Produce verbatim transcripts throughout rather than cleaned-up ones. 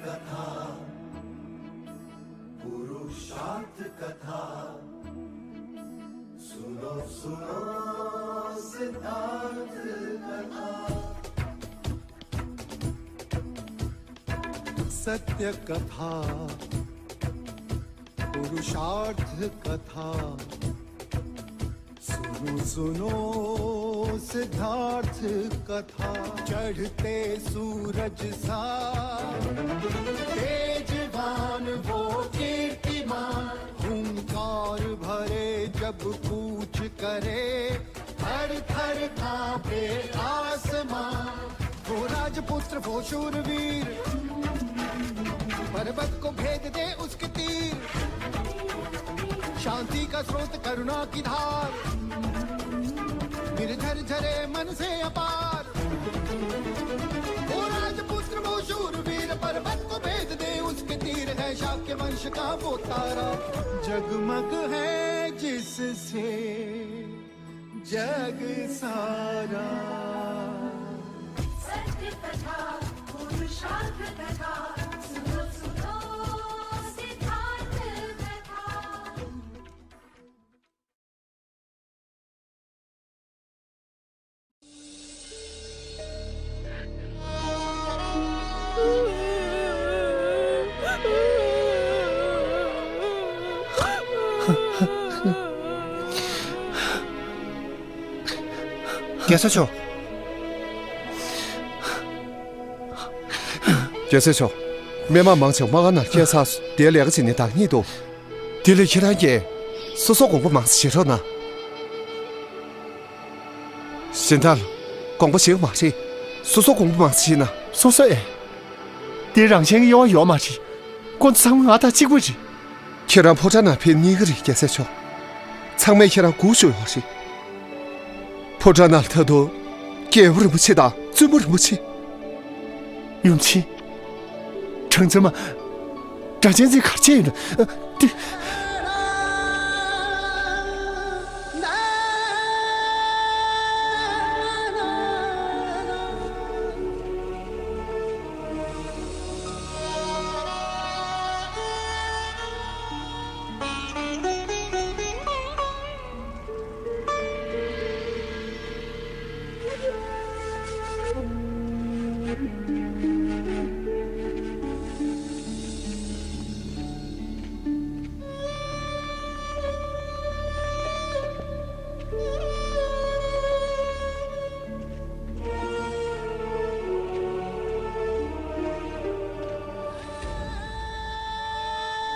कथा, पुरुषार्थ कथा, सुनो सुनो सिद्धार्थ कथा। सत्य कथा, पुरुषार्थ कथा, सुनो सुनो सिद्धार्थ कथा। चढ़ते सूरज सा तेजवान वो कीर्तिमान, हुंकार भरे जब कूच करे, थर थर कांपे आसमां। वो राजपुत्र वो शूरवीर, पर्वत को भेद दे उसके तीर। शांति का स्रोत करुणा की धार, निर्झर झरे मन से अपार। वो राजपुत्र वो शूरवीर, पर्वत को भेद दे उसके तीर। है शाक्य वंश का वो तारा, जगमग है जिससे जग सारा। सत्य कथा, पुरुषार्थ कथा, सुनो सुनो सिद्धार्थ कथा। རྒྱལ་སྲས་མཆོག་རྒྱལ་སྲས་མཆོག་སྨན་མ་མང་ཆེ་བ་མ་ག་ན་སྐྱེལ་ཚར་སོང་། དེ་ལས་ཀ་བྱེད་ནི་དང་གཉིད་འདུག་དེ་ལས་ཁྱེད་རང་གིས་སོ་སོ་དགོངས་པ་མང་ཙམ་བཞེས་རོགས་གནང་། གཞན་དག་ལ་དགོངས་པ་བཞེས་མ་རེད། སོ་སོ་དགོངས་པ་མང་ཙམ་བཞེས་ན། སོ་སོ་ཨེ། དེ་རང་གཞན་གྱི་དབྱེ་བ་ཡོད་མ་རེད། ཁོ་ཚོ་ཚང་མ་ང་དང་གཅིག་པ་རེད། ཁྱེད་རང་ཕོ་བྲང་ནང་ཕེབས་གཉིས་ཀ་རེད། རྒྱལ་སྲས་མཆོག་ཚང་མས་ཁྱེད་རང་སྒུག་བཞུགས་ཡོད་རེད། ཕོ་བྲང་ནང་ལ་ད་དུང་རྒྱལ་བ་རིན་པོ་ཆེ་དང་བཙུན་མོ་རིན་པོ་ཆེ། ཡུམ་ཆེན། གྲངས་ཚད་མ། སྒྲ་གཅན་འཛིན་གར་ཆད་ཡོད་ན། ཨ། དེ།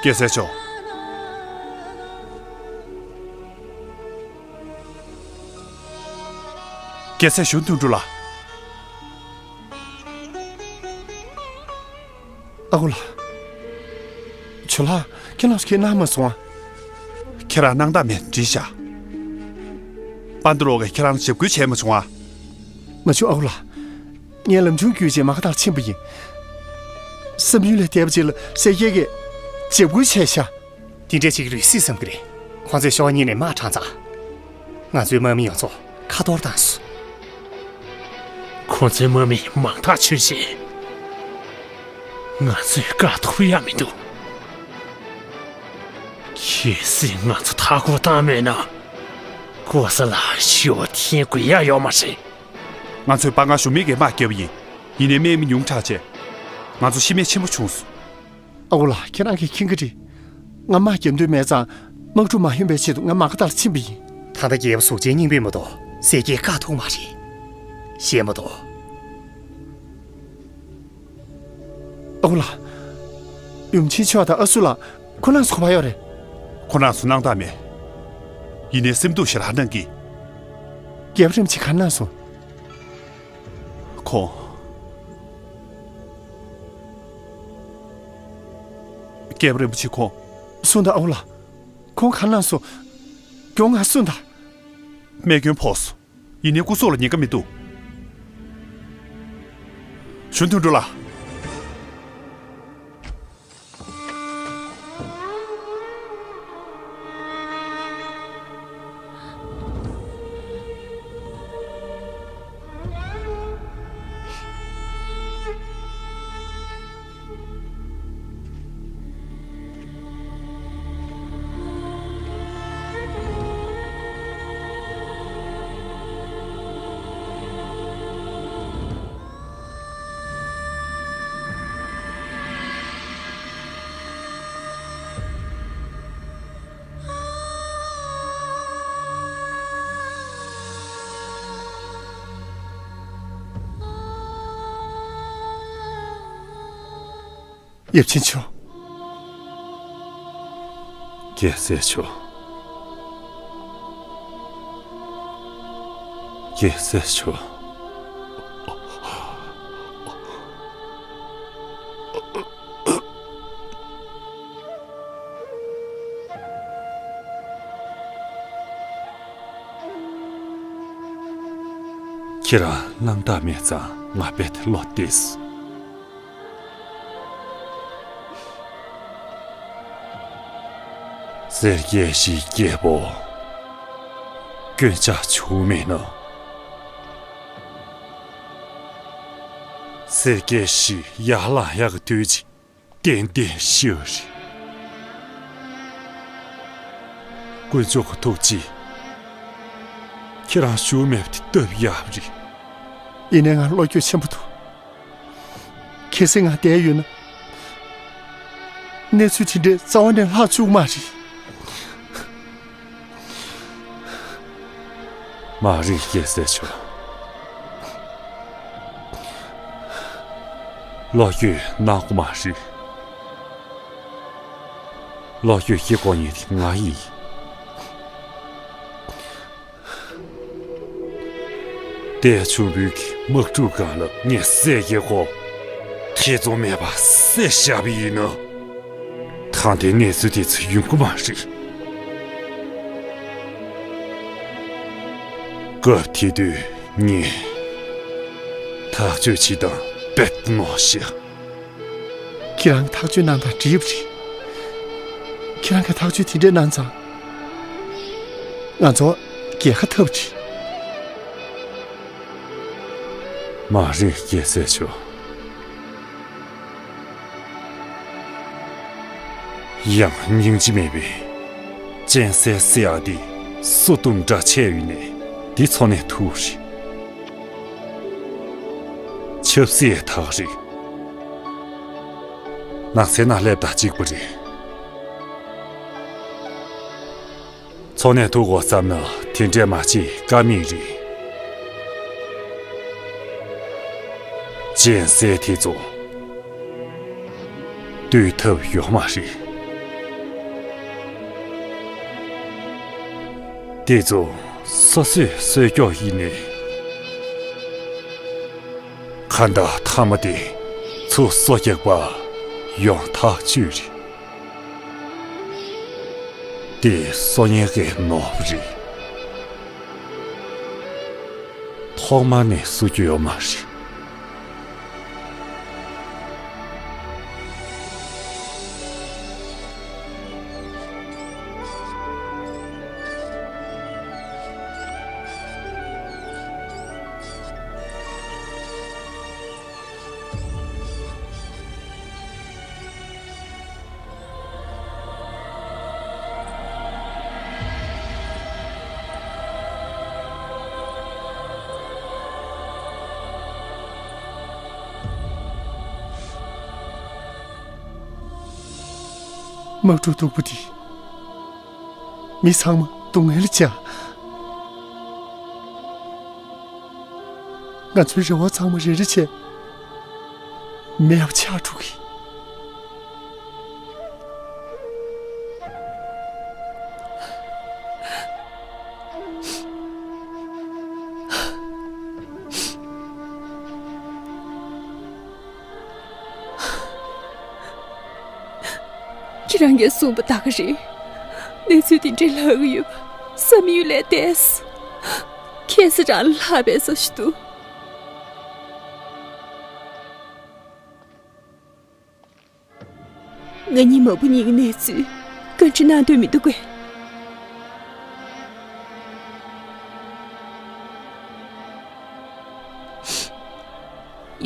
རྒྱལ་སྲས་མཆོག་རྒྱལ་སྲས་གཞོན་དོན་གྲུབ་ལགས། ཨ་ཁུ་ལགས། ཇོ་ལགས། ཁྱེད་རང་ཚོ་ཁྱེད་གནང་མ་སོང་ཨ། ཁྱེད་རང་གནང་སྟངས་མེད་འགྲིག་ཤག་པ་འདི་རོགས་ཀྱིས་ཁྱེད་རང་ལ་འཇབ་རྒོལ་བྱས་མ་བྱུང་ཨ། མ་བྱུང་ཨ་ཁུ་ལགས། ངས་ལམ་ཆུང་བརྒྱུད་བྱས་མ་ག་ཐར་ཕྱིན་པ་ཡིན། བསམ་ཡུལ་ལས་འདས་པ་ཅིག་ལ་སེར་སྐྱ་གིས་འཇབ་རྒོལ་བྱས་ཤག་དེ་འདྲས་ཅིག་རེད་སྲིད་བསམ་གི་རེད། ཁོང་ཚོས་ཤོག་གཉིས་ནས་དམག་དྲངས་ཙང་། ང་ཚོའི་དམག་མི་ཡོངས་རྫོགས་ཁ་གཏོར་བཏང་སོང་། ཁོང་ཚོའི་དམག་མི་མང་ཐག་ཆོད་བྱས། ང་ཚོས་བཀག་ཐུབ་ཡ་མི་འདུག་གལ་སྲིད་ང་ཚོ་མཐའ་སྐོར་བཏང་མེད་ན། ལྐོག་ཟ་ལ་ཞུ་བ་འཐེན་དགོས་ཡ་ཡོད་མ་རེད། ང་ཚོས་དཔའ་ངར་ཞུམ་མེད་ཀྱིས་དམག་བརྒྱབ་པ་ཡིན། ཡིན་ནའི་དམག་མི་ཉུང་དྲགས་བྱས། ང་ཚོ་ཤི་རྨས་ཆེན་པོ་བྱུང་སོང་། ཨ་ཁུ་ལགས། ཁྱེད་རང་གིས་མཁྱེན་གྱི་རེད། ང་དམག་རྒྱག་འདོད་མེད་ཙང་། དམག་འཁྲུག་མ་ཡོང་བའི་ཆེད་དུ་ང་མ་ག་ཐར་ཕྱིན་པ་ཡིན། ད་ལྟ་རྒྱལ་པོ་གཟུགས་ཅན་སྙིང་པོས་མ་གཏོགས་སེར་སྐྱས་བཀག་ཐུབ་མ་རེད། ཤེས་མ་གཏོགས། ཨ་ཁུ་ལགས། ཡུམ་ཆེན་མཆོག་དང་ཨ་སུ་ལགས། ཁོ་རང་ཚོ་ག་པར་ཡོད་རེད། ཁོ་རང་ཚོ་གནང་སྟངས་མེད། ཡིན་ནའི་སེམས་སྡུག་ཞེ་དྲག་གནང་གི། རྒྱལ་པོ་རིན་པོ་ཆེ་ག་རེ་གནང་སོང་། ཁོང་། རྒྱལ་པོ་རིན་པོ་ཆེ་ཁོང་། གསུངས་དང་ཨ་ཁུ་ལགས། ཁོང་ག་རེ་གནང་སོང་། མགྱོགས་ང་གསུངས་དང་། རྨས་སྐྱོན་ཕོག་སོང་། ཡིན་ནའི་སྐུ་སྲོག་ལ་ཉེན་ཁ་མི་འདུག་གཞོན་དོན་གྲུབ་ལགས། ཡབ་ཆེན་མཆོག་རྒྱལ་སྲས་མཆོག་རྒྱལ་སྲས་མཆོག་ཁྱེད་རང་རྣམ་དག་མེད་ཙང་ང་རྦད་དེ་བློ་བདེ་སོང་། སེར་སྐྱའི་གཞིས་རྒྱལ་པོ་སྐྱོན་ཆ་བྱུང་མེད་ན། སེར་སྐྱའི་གཞིས་ཡར་ལངས་ཡག་གི་དུས་ཅིག་ཏན་ཏན་ཤི་བ་རེད། དཀོན་མཆོག་གི་ཐུགས་རྗེས་ཁྱེད་རང་བཞུགས་མེད་པ་དེ་སྟབས་ཡག་པ་རེད། ཡིན་ནའི་ང་བློ་འགྱོད་ཆེན་པོ་འདུག་གལ་སྲིད་ང་བསྡད་ཡོད་ན། གནས་ཚུལ་དེ་འདྲའི་རྩ་བ་ནས་ལྷག་བཅུག་མ་རེད། མ་རེད། རྒྱལ་སྲས་མཆོག་བློ་འགྱོད་གནང་དགོས་མ་རེད། བློ་འགྱོད་བྱེད་དགོས་མཁན་དེ་ང་ཡིན། ཏའེ་ཆུང་བུས་ཀྱི་དམག་འཁྲུག་སྒང་ལ་ངས་བསད་ཀྱི་གོ། ཐེ་ཚོམ་མེད་པར་བསད་བཞག་པ་ཡིན་ན། ད་ལྟའི་གནས་ཚུལ་དེ་ཚོ་ཡོང་གི་མ་རེད། སྐབས་དེ་དུས་ངས་ཐག་གཅོད་བྱེད་སྟངས་རྦད་དེ་ནོར་ཤག་ཁྱེད་རང་གི་ཐག་གཅོད་གནང་སྟངས་འགྲིག་པ་རེད། ཁྱེད་རང་གི་ཐག་གཅོད་དེ་འདྲ་གནང་ཙང་། ང་ཚོ་རྒྱལ་ཁ་ཐོབ་པ་རེད། མ་རེད། རྒྱལ་སྲས་མཆོག་ཡང་སྙིང་རྗེ་མེད་པའི་གཅན་གཟན་བསད་ཡག་དེ་སོ་གཏུམ་འདྲ་ཆགས་ཡོད་ནའི་དེ་འཚོ་གནས་ཐུབ་རེད། ཆབ་སྲིད་ཐག་རིང་། ནགས་ཚལ་ནང་སླེབས་དང་གཅིག་པ་རེད། འཚོ་གནས་ཐུབ་དགོས་བསམ་ན་དེ་འདྲས་མ་བྱེད་ཀ་མེད་རེད། གཅན་གཟན་དེ་ཚོ་བཏུལ་ཐབས་ཡོད་མ་རེད། དེ་ཚོ་སོ་སོས་གསོད་རྒྱུ་ཡིན་ནའི། ཁ་མདའ་མཐའ་མ་དེ་ཚུར་སོ་རྒྱག་པ་ཡང་ཐག་ཆོད་རེད། དེ་སོ་ཉན་གྱི་ནོར་བུ་རེད། ཐོག་མ་ནས་གསོད་རྒྱུ་ཡོད་མ་རེད། དམག་འཁྲུག་སྡུག་པོ་འདིས་མི་ཚང་མ་སྡུག་བསྔལ་བྱས། ང་ཚོའི་རེ་བ་ཚང་མ་རེ་རེ་བྱས་མེད་པ་ཆགས་འགྲོ་གི། ཁྱེད་རང་གིས་གསུངས་པ་ད་ག་རེད། གནས་ཚུལ་དེ་འདྲའི་ལྷག་གི་ཡོད་པ་བསམ་ཡུལ་ལས་འདས། ཁྱད་ས་རང་ལ་ལྷག་པའི་བཟོ་ཞིག་འདུག་ང་གཉིས་མ་བུ་གཉིས་ཀྱི་གནས་ཚུལ་བཀའ་འདྲི་གནང་འདོད་མི་འདུག་གས།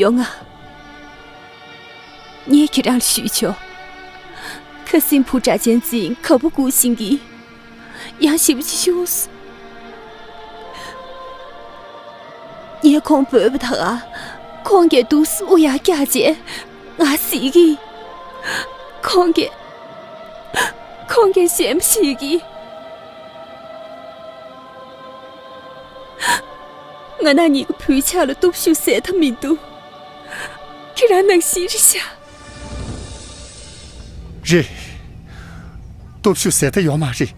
ཡོང་ང་། ངས་ཁྱེད་རང་ལ་ཞུས་ཆོག་ཁ་སྲིན་བུ་སྒྲ་གཅན་འཛིན་ག་པར་སྒུག་བཞིན་གྱི། ཡང་ཞེ་པོ་ཅིག་ཤི་སོང་། ངས་ཁོང་འབོད་པ་དང་། ཁོང་གིས་འདུག་སེ་དབུགས་ཡར་བཀྱགས་རྗེས་ང་གཟིགས་ཀྱི། ཁོང་གིས། ཁོང་གིས་ཞལ་མ་བཞེས་ཀྱི། ང་རང་གཉིས་ཀྱི་བུའི་ཕྱག་ལ་སྟོབས་ཤུགས་ཟད་མཐའ་མི་འདུག་ཁྱེད་རང་ནང་བཞིན་རེད་ཤག་རེད། སྟོབས་ཤུགས་ཟད་མཐའ་ཡོད་མ་རེད།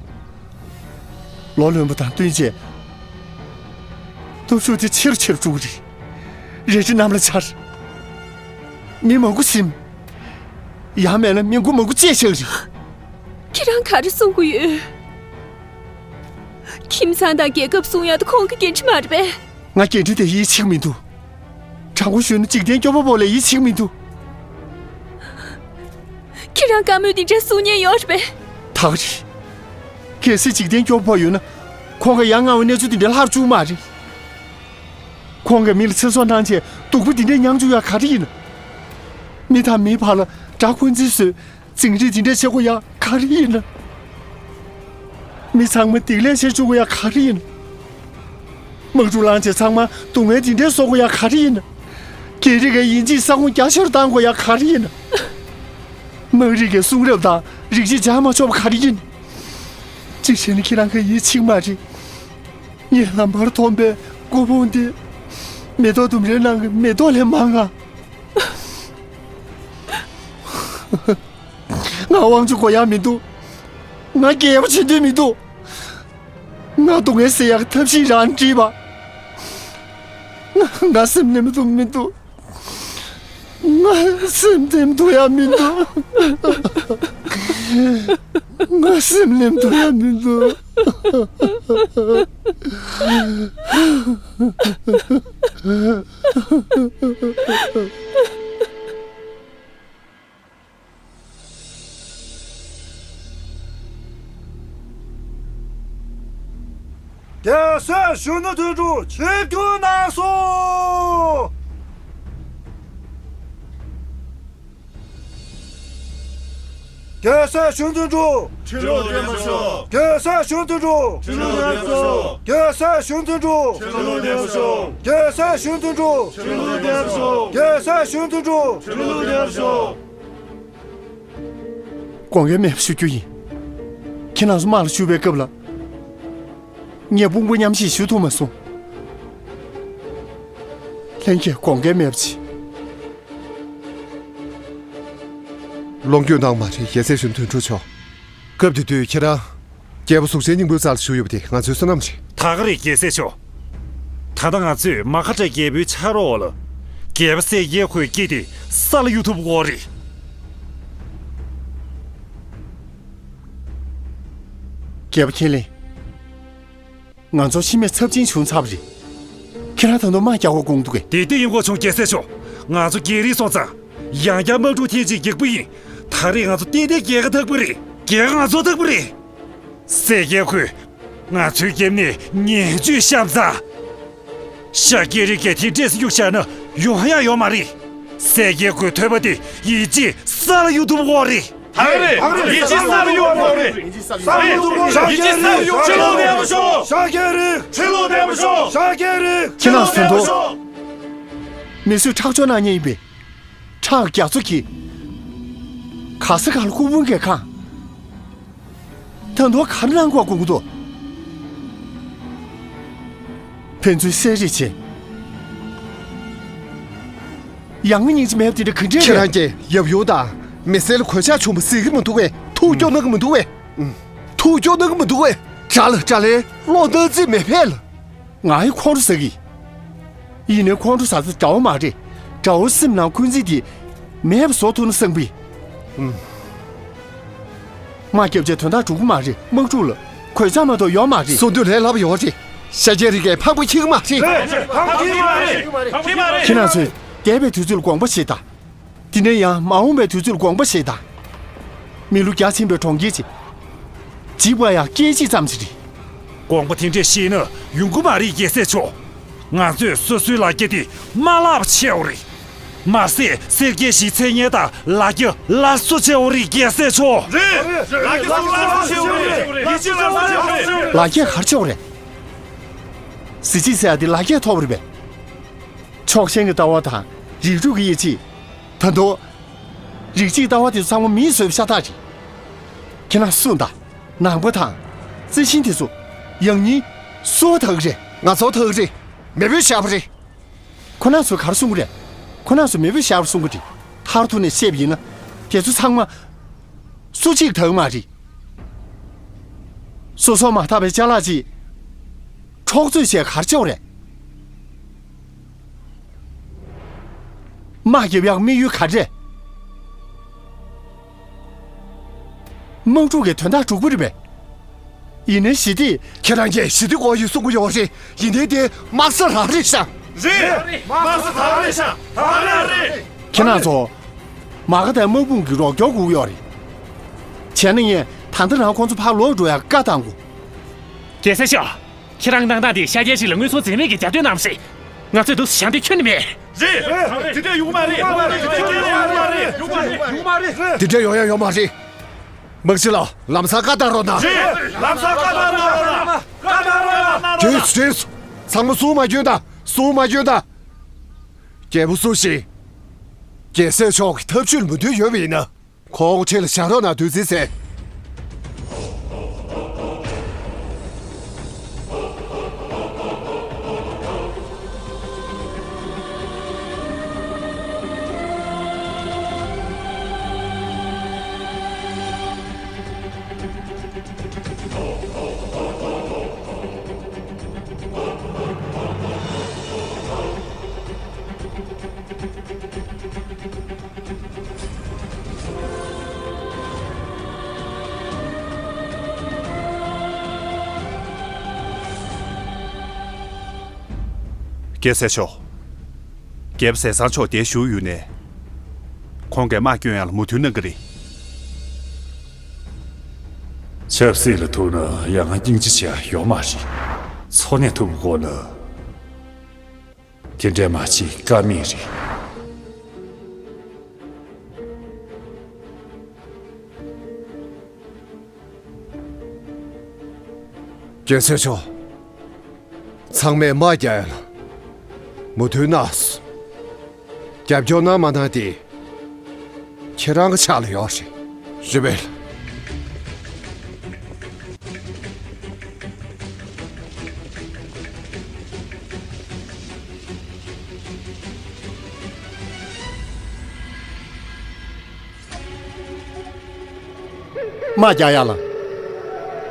ལོ་ལོན་པོ་དང་བསྟུན་བྱས། སྟོབས་ཤུགས་དེ་ཆེ་རུ་ཆེ་རུ་འགྲོ་གི་རེད། རལ་གྲི་གནམ་ལ་འཕྱར། མི་མང་པོ་ཟིན། ཡང་མེད་ན་མི་མགོ་མང་པོ་བཅད་བཞག་རེད། ཁྱེད་རང་ག་རེ་གསུང་གི་ཡོད། ཁྱིམ་ཚང་དང་རྒྱལ་ཁབ་སྲུང་ཡག་དེ་ཁོང་གི་འགན་འཁྲི་མ་རེད་པས། ང་འགན་འཁྲི་དེ་ཡིད་ཆེས་མི་འདུག་དྲང་པོ་ཞུས་ན་འཇིག་རྟེན་སྐྱོ་པོ་པོ་ལ་ཡིད་ཆེས་མི་འདུག་ཁྱེད་རང་བཀའ་མོལ་འདི་འདྲ་གསུང་མཁན་ཡོད་རེད་པས། ད་ག་རེད། གལ་སྲིད་འཇིག་རྟེན་སྐྱོ་པོ་ཡོད་ན། ཁོང་གི་ཡ་ང་བའི་གནས་ཚུལ་འདི་འདྲ་ལྷག་བཅུག་མ་རེད། ཁོང་གི་མི་ལ་ཚེ་སྲོག་གནང་བྱས་སྡུག་པོ་འདི་འདྲ་མྱངས་བཅུག་ཡག་ག་རེ་ཡིན་ན། མི་དང་མི་བར་ལ་དགྲ་འཁོན་འཛིན་བཟོས། འཛིང་རེས་འདི་འདྲ་བྱེད་དགོས་ཡག་ག་རེ་ཡིན་ན། མི་ཚང་མ་སྡིག་ལས་བྱེད་བཅུག་དགོས་ཡག་ག་རེ་ཡིན་ན། དམག་འཁྲུག་ལངས་བྱས་ཚང་མ་སྡུག་བསྔལ་འདི་འདྲ་གསོག་དགོས་ཡག་ག་རེ་ཡིན་ན། རྒྱ་རིགས་ཀྱིས་དབྱིན་ཇིའི་ས་ཁོངས་རྒྱ་ཆེ་རུ་བཏང་དགོས་ཡག་ག་རེ་ཡིན་ན། དམངས་རིགས་ཀྱི་གསུང་རབ་དང་རིག་གཞི་སྦྱར་མ་ཆོག་པ་ག་རེ་ཡིན། གཅིག་བྱས་ན་ཁྱེད་རང་གི་ཡིད་ཆེས་མ་རེད། ངས་ལམ་བར་མཐོང་པའི་སྐུ་ཕུང་འདི། མེ་ཏོག་ལྡུམ་རའི་ནང་གི་མེ་ཏོག་ལས་མང་ང་། ང་དབང་ཆ་དགོས་ཡག་མི་འདུག་ང་རྒྱལ་པོ་བྱེད་འདོད་མི་འདུག་ང་སྡུག་བསྔལ་སེལ་ཡག་གི་ཐབས་ཤེས་རང་བྲིས་པ། ང་ང་སེམས་ནེམ་ཐུབ་མི་འདུག་ང་སེམས་ནེམ་ཐུབ་ཡག་མི་འདུག་ང་སེམས་ནེམ་ཐུབ་ཡག་མི་འདུག་རྒྱལ་སྲས་གཞོན་ནུ་དོན་གྲུབ་ཆིབས་བསྒྱུར་གནང་སོང་། རྒྱལ་སྲས་གཞོན་ནུ་དོན་གྲུབ། ཁྲི་ལོ་བརྟན་པར་ཤོག་རྒྱལ་སྲས་གཞོན་ནུ་དོན་གྲུབ། ཁྲི་ལོ་བརྟན་པར་ཤོག་རྒྱལ་སྲས་གཞོན་ནུ་དོན་གྲུབ། ཁྲི་ལོ་བརྟན་པར་ཤོག་རྒྱལ་སྲས་གཞོན་ནུ་དོན་གྲུབ། ཁྲི་ལོ་བརྟན་པར་ཤོག་རྒྱལ་སྲས་གཞོན་ནུ་དོན་གྲུབ། ཁྲི་ལོ་བརྟན་པར་ཤོག་དགོངས་འགལ་མེད་པ་ཞུ་རྒྱུ་ཡིན། ཁྱེད་རང་ཚོ་དམག་ལ་ཞུགས་པའི་སྐབས་ལ། ངས་དཔུང་པ་མཉམ་གཤིབ་ཞུ་ཐུབ་མ་སོང་། ལྷན་རྒྱས་དགོངས་འགལ་མེད་པ་བྱེད། ལོངས་སྤྱོད་གནང་མ་རེད། རྒྱལ་སྲས་གཞོན་ནུ་དོན་གྲུབ་མཆོག་སྐབས་དེ་དུས་ཁྱེད་རང་། རྒྱལ་པོ་གཟུགས་ཅན་སྙིང་པོའི་རྩ་ལ་བཞུགས་ཡོད་པ་དེ་ང་ཚོའི་བསོད་ནམས་རེད། ད་ག་རེད་རྒྱལ་སྲས་མཆོག་ད་ལྟ་ང་ཚོས་མ་ཁ་བྲལ་རྒྱལ་པོའི་ཕྱག་རོགས་ལ། རྒྱལ་པོ་སྲས་སྐྱེས་ཁོས་སྐྱེས་ཏེ་ས་ལ་གཡུག་ཐུབ་དགོས་རེད། རྒྱལ་པོ་ཁས་ལེན། ང་ཚོ་ཤི་རྨས་ཚབས་ཆེན་བྱུང་ཚར་བ་རེད། ཁྱེད་རང་ད་དུང་དམག་རྒྱག་དགོས་དགོངས་འདུག་གས། དེ་ལྟ་ཡིན་དགོས་བྱུང་རྒྱལ་སྲས་མཆོག་ང་ཚོ་རྒྱལ་རིགས་སོང་ཙང་། ཡང་བསྐྱར་དམག་འཁྲུག་ཐེངས་གཅིག་རྒྱག་པ་ཡིན། ད་རེས་ང་ཚོ་ཏན་ཏན་རྒྱལ་ཁ་ཐོབ་པ་རེད། རྒྱལ་ཁ་ང་ཚོ་ཐོབ་པ་རེད། སྲས་སྐྱེས་ཁོས་ང་ཚོའི་རྒྱབ་ནས་ངན་ཇུས་བཤམས་ཚར། ཤཱཀྱའི་རིགས་ཀྱིས་དེ་འདྲས་སེ་གཡུག་བཞག་ན་ཡོང་ཡག་ཡོད་མ་རེད། སྲས་སྐྱེས་ཁོའི་ཐོད་པ་དེ་ཡིད་ཆེས་ས་ལ་གཡུག་ཐུབ་དགོས་རེད། ད་རེད། ཡིད་ཆེས་ས་ལ་གཡུག་དགོས་རེད། ཡིད་ཆེས་ས་ལ་གཡུག་དགོས་རེད། ཁྲི་ལོ་བརྟན་པར་ཤོག་ཤཱཀྱའི་རིགས། ཁྲི་ལོ་བརྟན་པར་ཤོག་ཤཱཀྱའི་རིགས། ཁྱེད་རང་ཟིན་ཐོ། མི་གསོད་ཁྲག་སྦྱོར་གནང་མཁན་ཡིན་པས། ཁྲག་རྒྱ་མཚོ་གིས། ག་ས་ག་ལ་སྐུ་ཕུང་གིས་གང་། ད་དུང་ག་རེ་གནང་དགོས་དགོངས་འདུག་ཕན་ཚུན་བསད་རེས་བྱས། ཡང་སྙིང་རྗེ་མེད་པ་དེ་འདྲ་ག་འདྲས་ཁྱེད་རེད། རང་གིས་ཡབ་ཡུམ་དང་མི་སེར་ལ་གོད་ཆག་བྱུང་བ་གཟིགས་ཀྱི་མི་འདུག་གས། ཐུགས་སྐྱོ་གནང་གི་མི་འདུག་གས། ཐུགས་སྐྱོ་གནང་གི་མི་འདུག་གས། དགྲ་ལ་དགྲ་ལན་བློ་སྣ་རྩིས་མེད་པས་ལ། ང་ཡི་ཁོང་ཁྲོ་ཟ་གི། ཡིན་ནའི་ཁོང་ཁྲོ་ཟ་ས་དགྲ་བོ་མ་རེད། དགྲ་བོ་སེམས་ནང་འཁོན་འཛིན་དེ་མེད་པ་བཟོ་ཐུབ་ན་བསམ་གི། ཨུམ། དམག་རྒྱབ་བྱས་དོན་དག་འགྲུབ་ཀྱི་མ་རེད། དམག་འཁྲུག་ལ་གོད་ཆག་མ་གཏོགས་ཡོད་མ་རེད། གསོན་དུས་ལས་སླ་པོ་ཡོད་རེད། ཤཱཀྱའི་རིགས་ཀྱིས་ཕངས་པ་འཁྱེར་གྱི་མ་རེད། རེད། ཕངས་པ་འཁྱེར་གྱི་མ་རེད། ཁྱེད་རང་ཚོས་འདས་པའི་དུས་ཚོད་ལ་དགོངས་པ་བཞེས་དང་། དེ་ནས་ཡང་མ་འོངས་པའི་དུས་ཚོད་ལ་དགོངས་པ་བཞེས་དང་། མི་ལོ་བརྒྱ་ཕྱིན་པའི་གྲོང་ཁྱེར་ཅིག་འཇིག་པ་ཡང་སྐད་ཅིག་ཙམ་ཞིག་རེད། དགོངས་པ་དེ་འདྲས་བཞེས་ན་ཡོང་གི་མ་རེད་རྒྱལ་སྲས་མཆོག་ང་ཚོས་སོ་སོའི་ལ་རྒྱ་དེ་མ་བརླག་པ་བྱེད་དགོས་རེད། མ་ཟད་སེར་སྐྱའི་གཞིས་ཚད་ལྔ་དང་ལ་རྒྱ་སླར་གསོ་བྱེད་དགོས་རེད་རྒྱལ་སྲས་མཆོག་རེད། ལ་རྒྱ་སླར་གསོ་བྱེད་དགོས་རེད། ཡིད་ཆེས་སླར་གསོ་བྱེད་དགོས་རེད། ལ་རྒྱ་ག་རེ་བྱེད་དགོས་རེད། གཟི་བརྗིད་ཟེར་ཡ་དེ་ལ་རྒྱས་ཐོབ་རེད་པས། ཕྱོགས་ཞེན་གྱི་ལྟ་བ་དང་རིགས་དྲུག་གི་ཡིད་ཆེས། ད་དུང་། རིགས་གཅིག་ལྟ་བ་དེ་ཚོ་ཚང་མ་མིས་བཟོས་པ་ཤ་སྟག་རེད། ཁྱེད་རང་སུ་དང་། ནང་པ་དང་། རྩི་ཤིང་དེ་ཚོ། ཡང་སྙིང་། སུ་བ་དག་རེད། ང་ཚོ་དག་རེད། མེས་པོས་བཞག་པ་རེད། ཁོ་རང་ཚོས་ག་རེ་གསུང་གི་རེད། ཁོ་རང་ཚོས་མེས་པོས་བཞག་པ་གསུང་གི་རེད། མཐར་ཐུག་ནས་བཤད་པ་ཡིན་ན། དེ་ཚོ་ཚང་མ། སུ་གཅིག་དག་མ་རེད། སོ་སོ་མ་དག་པའི་ཅ་ལག་ཅིག་འཕྲོག་རྩོད་བྱས་གར་བཅུག་རེད། དམག་རྒྱབ་ཡག་དམིགས་ཡུལ་ག་རེ་རེད། དམག་འཁྲུག་གི་དོན་དག་འགྲུབ་ཀྱི་རེད་པས། ཡིན་ནའི་ཞི་བདེ། ཁྱེད་རང་གིས་ཞི་བདེ་དགོས་ཡིན་གསུང་གི་ཡོད་རེད། ཡིན་ནའི་དེ་དམག་ས་རང་རེད་ཤག་རེད། དམག་ས་རང་རེད་ཤག་ད་རང་རེད། ཁྱེད་རང་ཚོ། མ་ག་དང་དམག་དཔུང་གི་རོགས་སྐྱོར་དགོས་ཀྱི་ཡོད་རེད། བྱས་ན་ངས་ད་ལྟ་རང་ཁོང་ཚོ་ཕར་ལོག་འགྲོ་ཡག་བཀའ་བཏང་དགོས། རྒྱལ་སྲས་མཆོག་ཁྱེད་རང་གནང་སྟངས་དེ་ཤར་རྒྱལ་ཞིག་ལ་དངོས་ཟོག་འཛེམ་མེད་ཀྱི་རྒྱབ་སྐྱོར་གནང་བ་རེད། ང་ཚོས་འདུག་སེ་བཞག་འདི་ཁྱོན་ནས་མེད། རེད། དེ་འདྲ་ཡོང་མ་རེད། དེ་འདྲ་ཡོང་མ་རེད། དེ་འདྲ་ཡོང་ཡ་ཡོད་མ་རེད། དམག་སྤྱི་ལགས། ལམ་སང་བཀའ་བཏང་རོགས་གནང་། རེད། ལམ་སང་བཀའ་བཏང་རོགས་གནང་། བཀའ་བཏང་རོགས་གནང་། རེད། རེད། ཚང་མ་གསུང་མ་སྐྱོན་དང་། གསུང་མ་སྐྱོན་དང་། རྒྱལ་པོ་སུ་ཞིག་རྒྱལ་སྲས་མཆོག་གི་ཐབས་ཇུས་ལ་མོས་མཐུན་ཡོད་པ་ཡིན་ན། ཁོང་འཁྲིས་ལ་བཞག་རོགས་གནང་། བདུད་རྩི་ཟེར། རྒྱལ་སྲས་མཆོག་རྒྱལ་པོ་ཟས་གཙང་མཆོག་འདིར་བཞུགས་ཡོད་ནའི། ཁོང་གིས་དམག་སྐྱོན་ཡག་ལ་མོས་མཐུན་གནང་གི་རེད། ཆབ་སྲིད་ལ་ཐུག་ན་ཡང་སྙིང་རྗེ་ཆེ་ཡོད་མ་རེད། འཚོ་གནས་ཐུབ་དགོས་ན། དེ་འདྲའི་མ་བྱེད་ཀ་མེད་རེད། རྒྱལ་སྲས་མཆོག་ཚང་མས་དམག་རྒྱག་ཡ་ལ་མོས་མཐུན་གནང་སོང་། རྒྱབ་སྐྱོར་གནང་མ་གནང་དེ། ཁྱེད་རང་གི་ཕྱག་ལ་ཡོད་རེད། རེད་པས། དམག་རྒྱག་ཡ་ལ།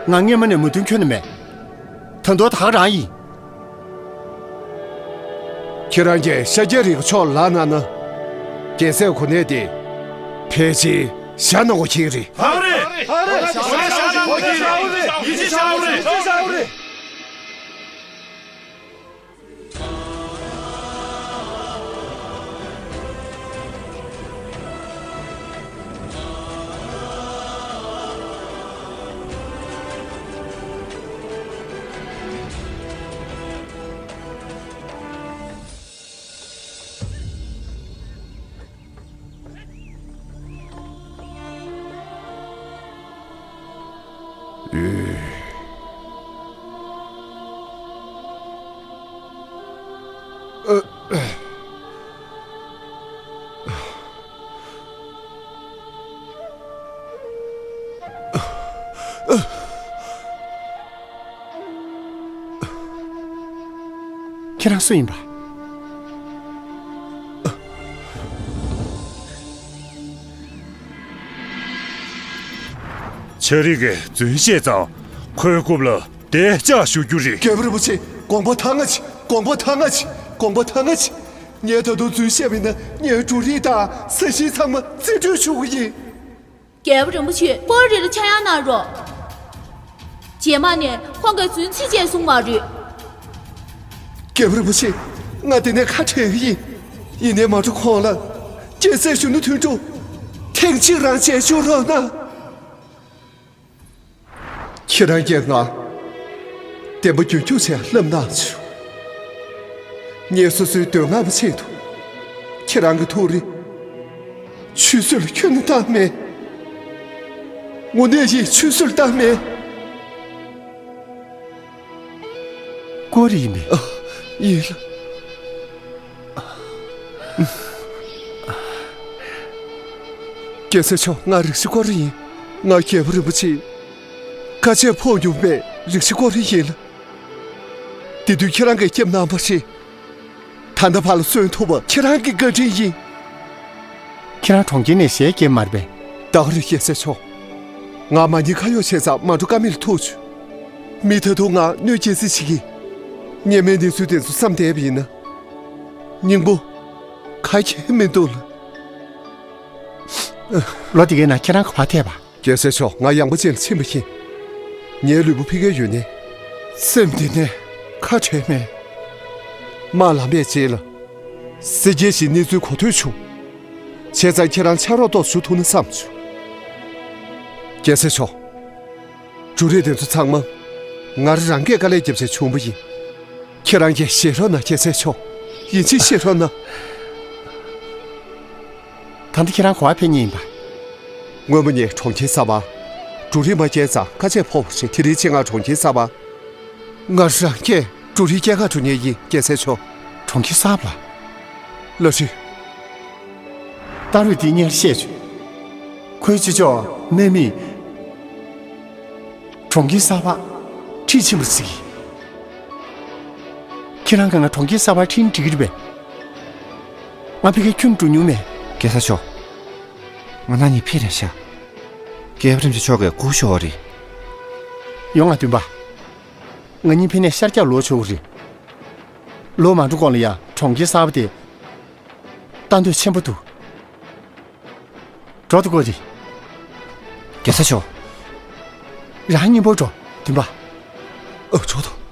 ང་སྔོན་མ་ནས་མོས་མཐུན་ཁྱོན་ནས་མེད། ད་དུང་ད་ག་རང་ཡིན། ཁྱེད་རང་གིས་ཤཱཀྱའི་རིགས་ཕྱོགས་ལ་གནང་ན། རྒྱལ་སྲས་གོ་གནས་དེ་ཕལ་ཆེར་ཞྭ་ནག་པོ་ཁྱེར་རེད། ཧ་རེད། ཧ་རེད། ཞྭ་ནག་པོ་ཁྱེར་རེད། ཡིད་ཆེས་བྱ་འོ་རེད། ཡིད་ཆེས་བྱ་འོ་རེད། ཁྱེད་རང་སུ་ཡིན་པ། ཆ་རིག་གིས་རྫུན་བཤད་ཙང་ཁོའི་རྐུབ་ལ་བདེ་འཇགས་ཞུ་རྒྱུ་རེད། རྒྱལ་པོ་རིན་པོ་ཆེ། དགོངས་པ་དྭངས་ང་ཆེ། དགོངས་པ་དྭངས་ང་ཆེ། དགོངས་པ་དྭངས་ང་ཆེ། ངས་ད་དུང་རྫུན་བཤད་པ་ཡིན་ན་ངའི་འབྲུ་རིགས་དང་ས་གཞིའི་ཚང་མ་རྩིས་སྤྲོད་ཞུ་གི་ཡིན། རྒྱལ་པོ་རིན་པོ་ཆེ། ཀོ་རི་ལ་ཆག་ཡང་གནང་རོགས། རྗེས་མ་ནས་ཁོང་གིས་རྫུན་ཚིག་ཅིག་གསུང་མ་རེད། རྒྱལ་པོ་རིན་པོ་ཆེ། ང་འདི་ནས་ཁ་བྲལ་གི་ཡིན། ཡིན་ནའི་མ་འགྲོ་གོང་ལ། རྒྱལ་སྲས་གཞོན་ནུ་དོན་གྲུབ་ཐེངས་གཅིག་རང་མཇལ་བཅུག་རོགས་གནང་། ཁྱེད་རང་གིས་ང་བདེན་པ་རྒྱུན་འཁྱོངས་བྱས་ལབ་གནང་བྱུང་། ངས་སོ་སོའི་འདོད་རྔམ་ཆེད་དུ་ཁྱེད་རང་གི་ཐུགས་རེ་ཆུད་ཟོས་ལ་ཁྱོན་ནས་བཏང་མེད། དངོས་གནས་ཡིན། ཆུད་ཟོས་ལ་བཏང་མེད། ཀོ་རི་ཡིན་པས། ཨ། ཡིན་ལགས། རྒྱལ་སྲས་མཆོག་ང་རིག་བྱེད་ཀོ་རི་ཡིན། ང་རྒྱལ་པོ་རིན་པོ་ཆེའི་བཀའ་ཆད་ཕོག་མྱོང་བའི་རིག་བྱེད་ཀོ་རི་ཡིན་ལགས། དེ་དུས་ཁྱེད་རང་གིས་སྐྱབས་གནང་བ་རེད། ད་ལྟ་བར་ལ་གསོན་ཐུབ་པ་ཁྱེད་རང་གི་བཀའ་དྲིན་ཡིན། ཁྱེད་རང་གྲོང་ཁྱེར་ནས་ཞལ་བཀྱེས་མ་རེད་པས། ད་ག་རེད། རྒྱལ་སྲས་མཆོག་ང་མ་ཉེས་ཁ་གཡོགས་བྱས་ཙང་མ་འགྲོ་ཀ་མེད་ལ་ཐུག་བྱུང་། མི་ད་དུང་ང་གནོད་སྐྱེལ་རྩིས་བྱེད་ཀྱི། སྔོན་མའི་གནས་ཚུལ་དེ་ཚོ་བསམ་བསྡད་པ་ཡིན་ན། སྙིང་པོ་ག་གེ་མི་འདུག་ལ། ལོ་དེ་གའི་ནང་ཁྱེད་རང་ག་པར་ཐད་པ། རྒྱལ་སྲས་མཆོག་ང་ཡངས་པ་ཅན་ལ་ཕྱིན་པ་ཡིན། ངའི་ལུས་པོ་ཕ་གིར་ཡོད་ནའི། སེམས་འདི་ནས་ཁ་བྲལ་མེད། དམག་ལངས་པའི་རྗེས་ལ། སེར་སྐྱའི་གཞིས་གནས་ཚུལ་གོ་ཐོས་བྱུང་། བྱས་ཙང་ཁྱེད་རང་ཕྱག་རོགས་ཏོག་ཙམ་ཞུ་ཐུབ་ན་བསམ་བྱུང་། རྒྱལ་སྲས་མཆོག་འབྲུ་རིགས་དེ་ཚོ་ཚང་མ་ང་རང་རང་གིས་དཀའ་ལས་བརྒྱབ་བྱས་བྱུང་བ་ཡིན། ཁྱེད་རང་གིས་ཤེས་རོགས་གནང་། རྒྱལ་སྲས་མཆོག་ཡིན་གཅིག་ཤེས་རོགས་གནང་། ད་ལྟ་ཁྱེད་རང་ག་པར་ཕེབས་མཁན་ཡིན་པ། སྔོན་མ་ངས་གྲོང་ཁྱེར་གསར་པར་འབྲུ་རིགས་མ་བསྐྱལ་ཙང་དཀའ་སྤྱད་ཕོག་པ་རེད། དེ་རིང་ཕྱིན་ང་གྲོང་ཁྱེར་གསར་པར། ང་རང་གིས་འབྲུ་རིགས་བསྐྱལ་ག་འགྲོ་མཁན་ཡིན། རྒྱལ་སྲས་མཆོག་གྲོང་ཁྱེར་གསར་པར། བླ་སྤྲུལ། ད་རུང་དེ་སྔོན་བཤད་བྱུང་། ཁོའི་ཅི་ལྕོགས་གནས་མིས། གྲོང་ཁྱེར་གསར་པར་ཁྲིད་ཕྱིན་པ་རེད་ཟེར་གི། ཁྱེད་རང་གིས་ང་གྲོང་ཁྱེར་གསར་པར་ཁྲིད་ན་འགྲིག་གི་རེད་པས། ང་ཕ་གིར་ཁྱོན་འགྲོ་མྱོང་མེད། རྒྱལ་ས་མཆོག་ང་རང་གཉིས་ཕེབས་ནས་ཤག་རྒྱལ་བ་རིན་པོ་ཆེ་མཆོག་གིས་སྒུག་ཤོག་རེད། ཡོང་ང་། བདུན་པ། ང་གཉིས་ཕེབས་ནས་ཤར་རྒྱག་ལོག་ཆོག་གི་རེད། ལོག་མ་འགྲོ་གོང་ལ་ཡ་གྲོང་ཁྱེར་གསར་པ་དེ་ལྟ་འདོད་ཆེན་པོ་འདུག་འགྲོ་ཐུབ་ཀྱི་རེད། རྒྱལ་ས་མཆོག་རང་གཉིས་པོ་འགྲོ། བདུན་པ། ཨ། ཆོག་ཐུབ།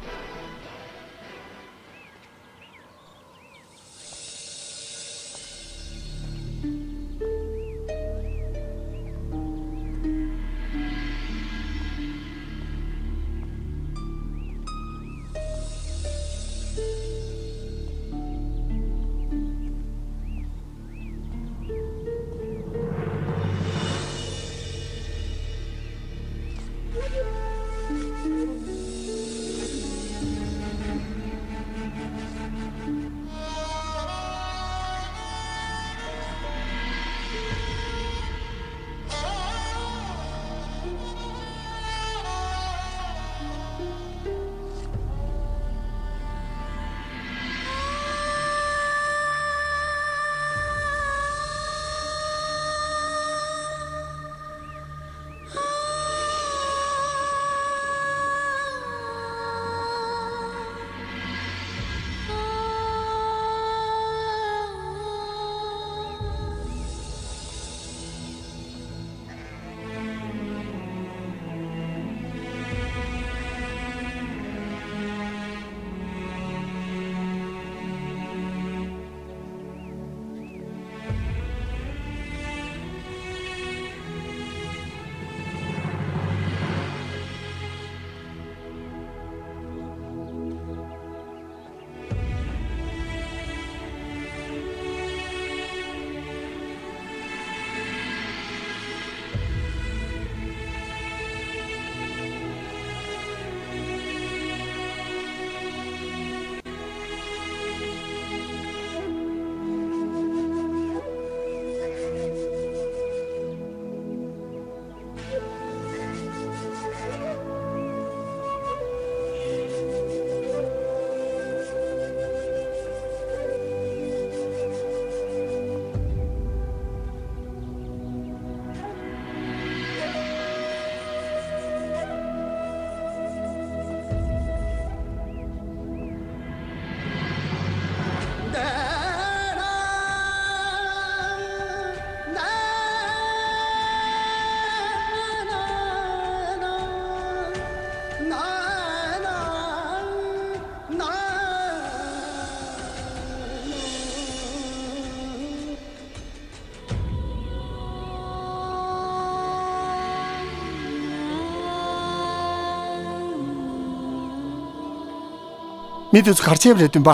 མི་དེ་ཚོ་ག་རེ་བྱས་པ་རེད། བདུན་པ།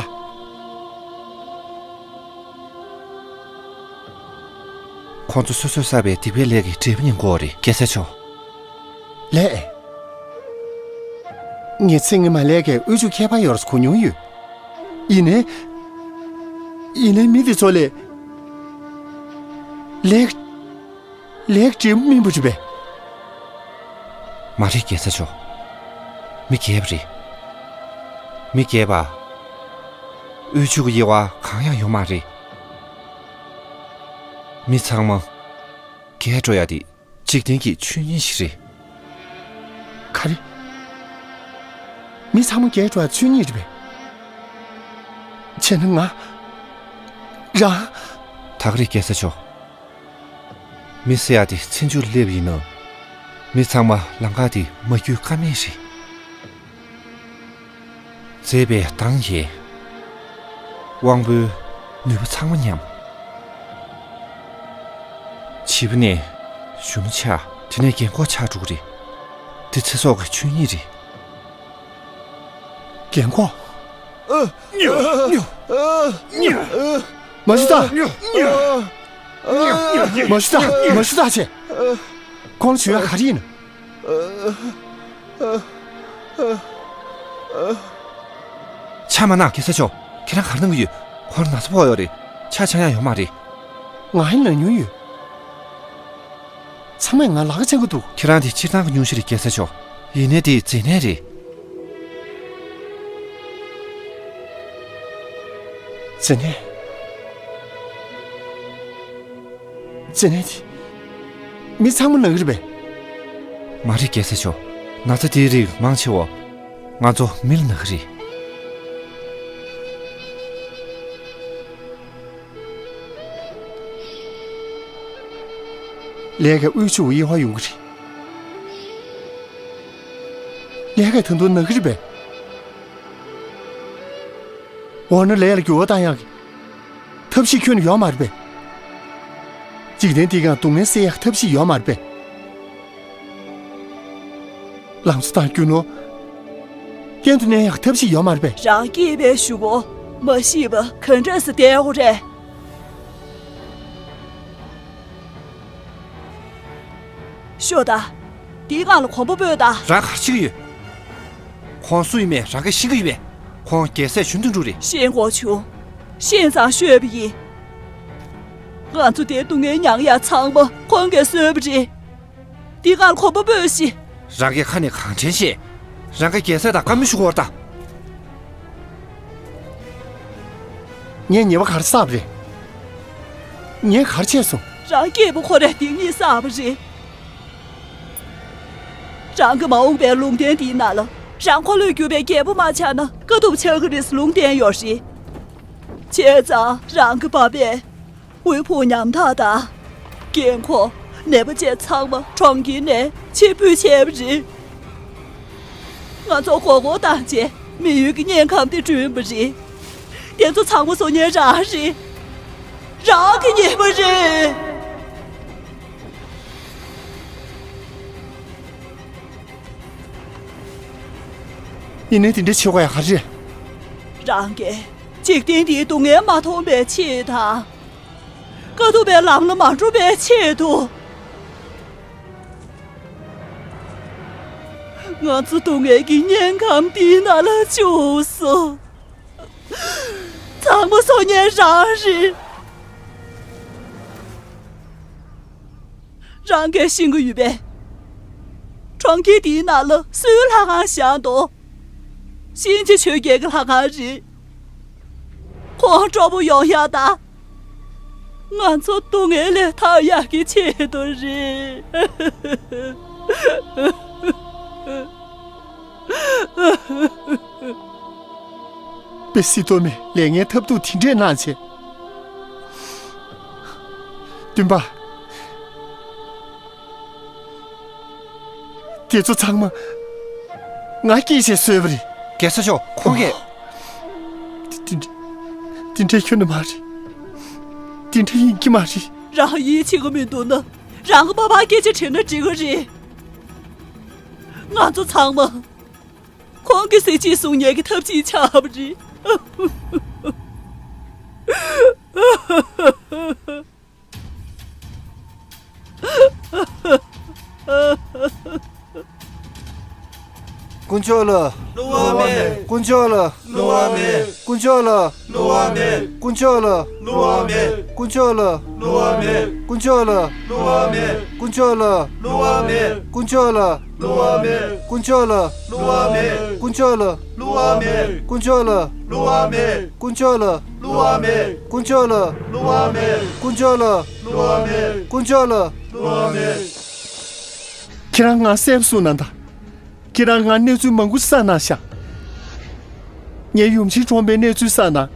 ཁོང་ཚོ་སོ་སོས་བསགས་པའི་སྡིག་པའི་ལས་ཀྱི་འབྲས་བུ་ཡིན་དགོས་རེད། རྒྱལ་སྲས་མཆོག་ལགས། ངས་ཚེ་སྔོན་མ་ལས་ཀའི་དབུལ་ཕྱུག་ཁྱད་པར་ཡོད་རེད་གོ་མྱོང་ཡོད། ཡིན་ནའི། ཡིན་ནའི་མི་དེ་ཚོ་ལས། ལས། ལས་འབྲས་བུ་སྨིན་པ་རེད་པས། མ་རེད། རྒྱལ་སྲས་མཆོག་མི་རྒྱལ་པོ་རེད། མི་རྒྱལ་པ། དབུལ་ཕྱུག་གི་དབྱེ་བ་གང་ཡང་ཡོད་མ་རེད། མི་ཚང་མ་རྒྱལ་འགྲོ་ཡ་དེ་འཇིག་རྟེན་གྱི་ཆོས་ཉིད་ཞིག་རེད། ག་རེ། མི་ཚང་མ་རྒྱལ་འགྲོ་ཡ་ཆོས་ཉིད་རེད་པས། བྱས་ན་ང་རང་། ད་ག་རེ་རྒྱལ་ས་མཆོག་མི་ཟེར་ཡ་དེ་ཚེ་མཇུག་སླེབས་ཡིན་ནོ། མི་ཚང་མ་ལམ་ཁ་དེ་མ་བརྒྱུད་ཀ་མེད་རེད། མཛེས་པའི་མདངས་ཀྱིས། དབང་པོའི་ནུས་པ་ཚང་མ་ཉམས། བྱིས་པ་ནས་གཞོན་ནུ་ཆགས། དེ་ནས་རྒན་འཁོགས་ཆགས་འགྲོ་གི་རེད། དེ་ཚེ་སྲོག་གི་ཆོས་ཉིད་རེད། རྒན་འཁོགས། མ་ཤི་ད། མ་ཤི་ད། མ་ཤི་ད་ཆེ། ཁོང་ལ་བྱུང་ཡ་ག་རེ་ཡིན། ཆ་མ་ན་རྒྱལ་ས་མཆོག་ཁྱེད་རང་ག་རེ་གནང་གི་ཡོད། ཁོང་ལ་ན་ཚ་ཕོག་ཡོད་རེད། ཆ་ཆག་ཡ་ཡོད་མ་རེད། ང་ཡིན་ན་ཉུང་ཡོད། ཚང་མས་ང་ལག་ཆེན་གི་འདུག་ཁྱེད་རང་དེ་སྤྱིར་བཏང་གི་སྙུང་གཞི་རེད་རྒྱལ་ས་མཆོག་ཡིན་ནའི་དེ་མཛེ་ནད་རེད། མཛེ་ནད། མཛེ་ནད་དེ། མི་ཚང་མ་ན་གི་རེད་པས། མ་རེད་རྒྱལ་ས་མཆོག་ན་ཚ་དེའི་རིགས་མང་ཆེ་བ། ང་ཚོ་མི་ལ་ན་གི་རེད། ལས་ཀའི་དབུལ་ཕྱུག་དབྱེ་བ་ཡོང་གི་རེད། ལས་ཀའི་ད་དུང་ན་གི་རེད་པས། འོ་ན་ལས་ལ་འགྱུར་བ་བཏང་ཡག་གི་ཐབས་ཤེས་ཁྱོན་ནས་ཡོད་མ་རེད་པས། འཇིག་རྟེན་འདི་སྒང་སྡུག་བསྔལ་སེལ་ཡག་ཐབས་ཤེས་ཡོད་མ་རེད་པས། ལང་ཚོ་དང་རྒྱུ་ནོར་གྱེན་དུ་མནན་ཡག་ཐབས་ཤེས་ཡོད་མ་རེད་པས། རང་སྐྱེས་པའི་གཞུག་གུ་མ་ཤི་བ་ག་འདྲ་སེ་བསྡད་དགོས་རེད། ཤོག་ད། འདིའི་སྒང་ལ་གོམ་པ་སྤོས་ད། རང་ག་རེ་བྱེད་ཀྱི་ཡོད། ཁོང་སུ་ཡིན་མེད་རང་གིས་ཤེས་ཀྱི་ཡོད་པས། ཁོང་རྒྱལ་སྲས་གཞོན་དུ་འགྲོ་རེད། ཤེས་དགོས་བྱུང་། ཤེས་ཙང་ཤོད་པ་ཡིན། ང་ཚོ་དེའི་སྡུག་བསྔལ་མྱངས་ཡ་ཚང་མ་ཁོང་གིས་བཟོས་པ་རེད། འདིའི་སྒང་ལ་གོམ་པ་སྤོས་ཤིག་རང་གིས་ཁ་ནས་གང་དྲན་བཤད། རང་གིས་རྒྱལ་སྲས་དང་བཀའ་མོལ་ཞུ་དགོས་རེད་ད། ངས་ཉེས་པ་ག་རེ་བསགས་པ་རེད། ངས་ག་རེ་བྱས་སོང་། རང་སྐྱེས་བུ་ཁོ་རས་སྡིག་ཉེས་བསགས་པ་རེད། རང་གི་མ་འོངས་པའི་ལུང་བསྟན་འདིའི་ནང་ལ་རང་འཁོར་ལོས་སྒྱུར་བའི་རྒྱལ་པོ་མ་ཆགས་ན་དཀའ་ཐུབ་ཆགས་ཀྱི་རེད་ལུང་བསྟན་ཡོད་རེད། བྱས་ཙང་རང་གི་བ་པས་དབུལ་ཕོངས་ཉམ་ཐག་དང་། རྒན་འཁོགས་ནད་པ་བཅས་ཚང་མ་གྲོང་ཁྱེར་ནས་ཕྱིར་འབུད་བྱས་པ་རེད། ང་ཚོ་མགོ་སྐོར་བཏང་རྗེས་མི་ཡུལ་གྱི་དམྱལ་ཁམས་དེ་བསྐྲུན་པ་རེད། དེ་ཚོ་ཚང་མ་བཟོ་མཁན་རང་རེད། རང་གི་ཉེས་པ་རེད། ཡིན་ནའི་དེ་འདྲ་བྱེད་དགོས་ཡ་ག་རེ་རེད། རང་གིས་འཇིག་རྟེན་འདིའི་སྡུག་བསྔལ་མ་མཐོང་བའི་ཆེད་དང་། དཀའ་ཐུབ་པའི་ལམ་ལ་མ་འགྲོ་བའི་ཆེད་དུ། ང་ཚོ་སྡུག་བསྔལ་གྱི་དམྱལ་ཁམས་འདིའི་ནང་ལ་བཅུག་སོང་། ཚང་མ་བཟོ་མཁན་རང་རེད། རང་གིས་ཤེས་ཀྱི་ཡོད་པས། གྲོང་ཁྱེར་འདིའི་ནང་ལ་སུའི་ལྷ་ཁང་བཞེངས་འདུག་གཤིན་རྗེ་ཆོས་རྒྱལ་གྱི་ལྷ་ཁང་རེད། ཁོང་སྤྲོ་པོ་ཡོང་ཡག་དང་། ང་ཚོ་སྡུག་བསྔལ་ལས་ཐར་ཡག་གི་ཆེད་དུ་རེད། དཔེ་སྲིད་དོ་མེད་ལས་ངན་ཐབས་སྡུག་དེ་འདྲས་གནང་བྱས། བདུན་པ། དེ་ཚོ་ཚང་མ་ང་སྐྱེས་བྱས་བཟོས་པ་རེད། རྒྱལ་ས་མཆོག་ཁོང་གིས། དེ་དེ་དེ་འདྲས་ཁྱོན་ནས་མ་རེད། དེ་འདྲས་ཡིན་གྱི་མ་རེད། རང་ཡིད་ཆེས་ཀྱི་མི་འདུག་ན་རང་གི་པ་ཕར་སྐད་ཆ་དྲིས་ན་འགྲིག་གི་རེད། ང་ཚོ་ཚང་མ་ཁོང་གི་གཟི་བརྗིད་སྲུང་མཁན་གྱི་ཐབས་ཇུས་ཆགས་པ་རེད། དཀོན་མཆོག་ལ། བསླུ་བ་མེད། དཀོན་མཆོག་ལ། བསླུ་བ་མེད། དཀོན་མཆོག་ལ། བསླུ་བ་མེད། དཀོན་མཆོག་ལ། བསླུ་བ་མེད། དཀོན་མཆོག་ལ། བསླུ་བ་མེད། དཀོན་མཆོག་ལ། བསླུ་བ་མེད། དཀོན་མཆོག་ལ། བསླུ་བ་མེད། དཀོན་མཆོག་ལ། བསླུ་བ་མེད། དཀོན་མཆོག་ལ། བསླུ་བ་མེད། དཀོན་མཆོག་ལ། བསླུ་བ་མེད། དཀོན་མཆོག་ལ། བསླུ་བ་མེད། དཀོན་མཆོག་ལ། བསླུ་བ་མེད། དཀོན་མཆོག་ལ། བསླུ་བ་མེད། དཀོན་མཆོག་ལ། བསླུ་བ་མེད། དཀོན་མཆོག་ལ། བསླུ་བ་མེད། ཁྱེད་རང་ང་གསལ་པོ་གསུངས་གནང་དང་། ཁྱེད་རང་ང་གནས་ཚུལ་མང་པོ་ཞིག་གསན་གནང་ཤག་ངའི་ཡུམ་ཆེན་གྲོངས་པའི་གནས་ཚུལ་གསན་གནང་།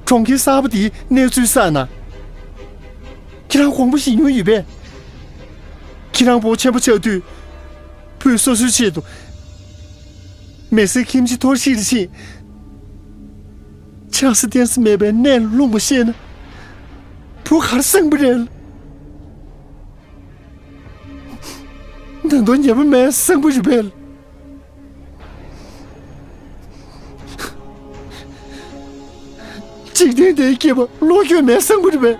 གྲོང་ཁྱེར་གསར་པ་དེའི་གནས་ཚུལ་གསན་གནང་། ཁྱེད་རང་དགོངས་པ་བཞེས་མྱོང་ཡོད་པས། ཁྱེད་རང་བོད་ཆེན་པོ་ཆགས་དུས། བུ་སོ་སོའི་ཆེད་དུ། མི་སེར་ཁྱིམ་གཞིས་གཏོར་བཤིག་རེ་བྱས། ཆགས་ས་གཏན་ས་མེད་པའི་གནས་ལ་ལྷུང་བ་ཤེས་ན། བུ་ག་རེ་བསམ་གྱི་རེད། ད་དུང་ཉེས་པ་མེད་བསམ་གྱི་རེད་པས། འཇིག་རྟེན་འདིའི་སྐྱེས་པ་བློ་འགྱོད་མེད་བསམ་གྱི་རེད་པས།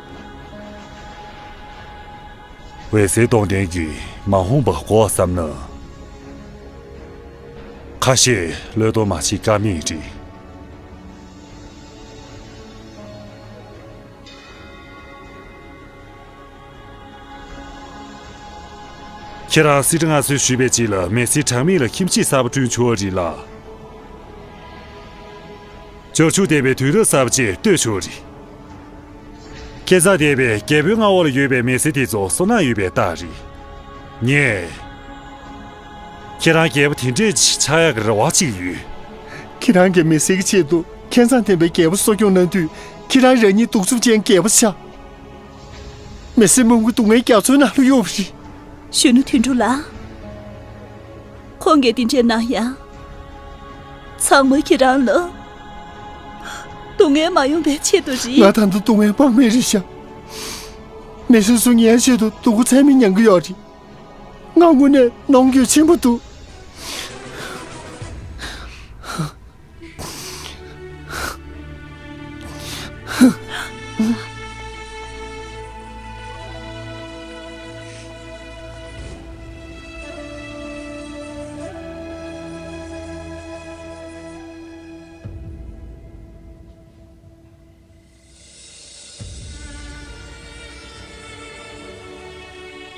འོད་ཟེར་སྟོང་ལྡན་གྱིས་མ་འོངས་པ་གོ་བསམ་ན། ཁ་ཤས་བློས་གཏོང་མ་བྱེད་ཀ་མེད་རེད། ཁྱེད་རང་སྲིད་ཁྲི་མངའ་གསོལ་ཞུས་པའི་རྗེས་ལ་མི་སེར་གྲངས་མེད་ལ་ཁྱིམ་གཞིས་གསར་པ་བསྐྲུན་ཆོག་རེད་ལ། འབྱོར་ཕྱུག་ལྡན་པའི་དུས་རབས་གསར་པ་ཅིག་གཏོད་ཆོག་རེད། ཁྱེད་ཚ་འདས་པའི་རྒྱལ་པོའི་མངའ་འོག་ལ་ཡོད་པའི་མི་སེར་དེ་ཚོ་བསོད་ནམས་ཡོད་པའི་རྟགས་རེད། ངས། ཁྱེད་རང་རྒྱལ་པོ་དེ་འདྲས་ཅིག་ཆགས་ཡག་གི་རེ་བ་ཅིག་ཡོད། ཁྱེད་རང་གིས་མི་སེར་གྱི་ཆེད་དུ་ཁྱད་མཚར་ལྡན་པའི་རྒྱལ་པོ་གསོ་སྐྱོང་གནང་དུས། ཁྱེད་རང་རང་ཉིད་གདུག་རྩུབ་ཅན་རྒྱལ་པོ་ཆགས། མི་སེར་མང་པོ་སྡུག་བསྔལ་རྒྱ་མཚོའི་ནང་ལ་གཡུགས་པ་རེད། གཞོན་ནུ་དོན་གྲུབ་ལགས། ཁོང་གིས་འདི་འདྲས་གནང་ཡང་། ཚང་མ་ཁྱེད་རང་ལ་སྡུག་བསྔལ་མ་ཡོང་བའི་ཆེད་དུ་རེད། ང་ད་ལྟ་སྡུག་བསྔལ་དཔག་མེད་རེད་ཤག་མི་སེར་ཚོ་ངའི་ཆེད་དུ་སྡུག་པོ་ཚད་མེད་མྱང་གི་ཡོད་རེད། ང་དངོས་གནས་གནོང་འགྱོད་ཆེན་པོ་འདུག་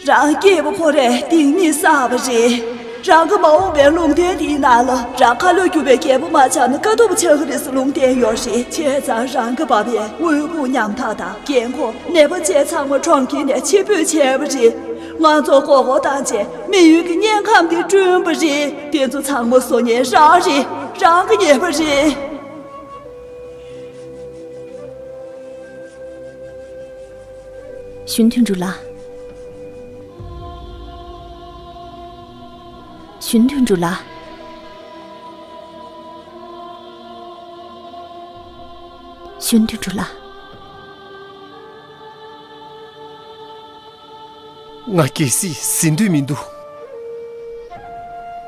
རང་སྐྱེས་བུ་ཁོ་རས་སྡིག་ཉེས་བསགས་པ་རེད། རང་གི་མ་འོངས་པའི་ལུང་བསྟན་འདིའི་ནང་ལ། རང་ཁ་ལོ་བསྒྱུར་བའི་རྒྱལ་པོ་མ་ཆགས་ན་དཀའ་ཐུབ་ཆགས་ཀྱི་རེད་ཟེར་ལུང་བསྟན་ཡོད་རེད། བྱས་ཙང་རང་གི་བབས་པའི་དངོས་པོ་ཉམ་ཐག་དང་རྒན་འཁོགས་ནད་པ་བཅས་ཚང་མ་གྲོང་ཁྱེར་ནས་ཕྱིར་འབུད་བྱས་པ་རེད། ང་ཚོ་མགོ་སྐོར་བཏང་བྱས་མི་ཡུལ་གྱི་དམྱལ་ཁམས་འདི་བསྐྲུན་པ་རེད། དེ་ཚོ་ཚང་མ་བཟོ་མཁན་རང་རེད། རང་གི་ཉེས་པ་རེད། གཞོན་དོན་གྲུབ་ལགས། གཞོན་དོན་གྲུབ་ལགས། གཞོན་དོན་གྲུབ་ལགས། ང་གལ་སྲིད་ཟིན་འདོད་མི་འདུག་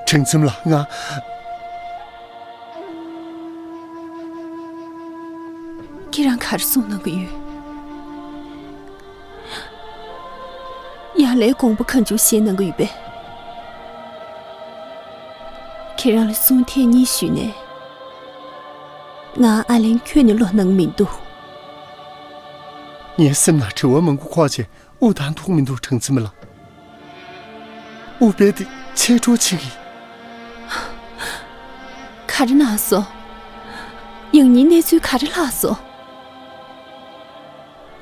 དྲིན་ཚིམ་ལགས། ང་། ཁྱེད་རང་ག་རེ་གསུང་གནང་གི་ཡོད། ཡང་ལའི་དགོངས་པ་གང་བྱུང་བཞེས་གནང་གི་ཡོད་པས། ཁྱེད་རང་ལ་གསུང་ཐེངས་གཉིས་ཞུས་ནས། ང་ཨ་ལན་ཁྱོན་ནས་བློ་སྣང་མི་འདུག་ངའི་སེམས་ནང་དྲི་བ་མང་པོ་འཁོར་བྱས་དབུགས་བཏང་ཐུབ་མི་འདུག་དྲིན་ཚིམ་ལགས། དབུགས་རྦད་དེ་ཆད་འགྲོ་བྱེད་ཀྱི། ག་རེ་གནང་སོང་། ཡང་སྙིང་གནས་ཚུལ་ག་རེ་ལྷག་སོང་།